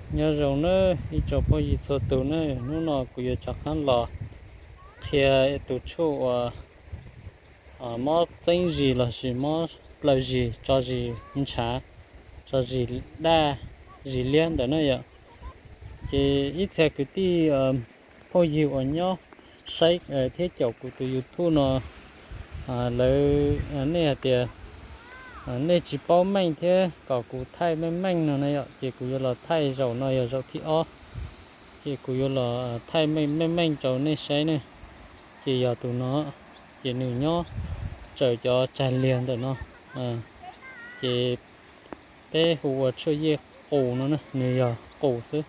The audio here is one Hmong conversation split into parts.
Nyob zoo nawb ib tsoom phooj ywg txhua tus nawb, hnub no kuv yuav rov qab los qhia tus tshuaj uas mob txeeb zis lossis mob plaws zis, tso zis ntshav, tso zis daj, zis liab ntawm na yom. Ces ib txhia kwv tij phooj ywg uas nyob saib thiab caum kuv tus YouTube no, lawv, nej hais tias nej tsis paub meej thiab kom kuv thaij meej meej no na yom, ces kuv yuav los thaij zaum no yog zaum thib ob. Ces kuv yuav los thaij meej meej rau nej saib ne. Ces yog tus no, ces nws nyob tsawm cov tsag liag ntawm no. Ces peb hu ua tshuaj yej qus no na, nws yog qus xwb.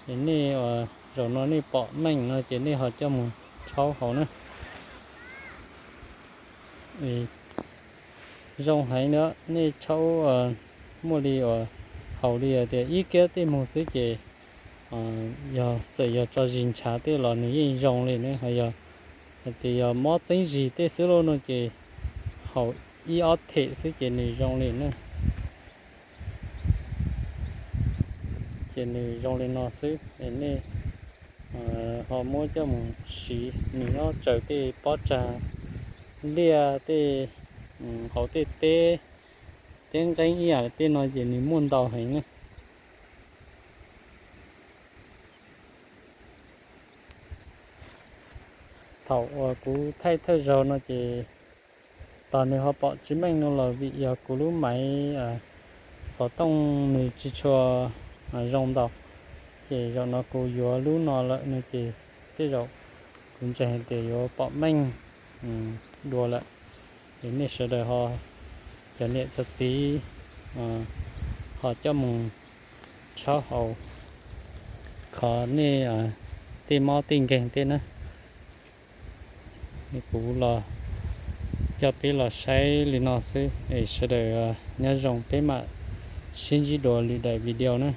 Ces nej zaum no nej pom meej no ces nej ho coj mus rhaub haus na. Zoo heev na, nej rhaub muaj li uas haus li tias ib kiab tej mus xwb ces yog txawm yog tso zis ntshav tej los nws yeej zoo li ne. Ho yog hais tias yog mob txeeb zis tej xwb lauj no ces haus ib ob them xwb ces nws zoo li na. Ces nws zoo li no xwb es nej ho muab coj mus siv, nws nyob tsawm tej pob tsag liaj tej, hauv tej teb, teb nqeeb ib yam tej no ces nws muaj ntau heev na. Thaum uas kuv thaij thawj zaug no ces tos nws ho pom tsis meej no los vim yog kuv lub maiv xov tooj nws tsis tshua zoo ntau. Ces zaum no kuv yuav lub no lawm no ces tej zaum kuv ntseeg hais tias yuav pom meej dua lawm. Es nej sawv daws ho, cov niam cov txiv ho coj mus rhaub haus kho nej tej mob tej nkeeg tej na. Kuv los coj peb los saib li no xwb es sawv daws nyob zoo, peb mam sib ntsib dua lwm daim video na.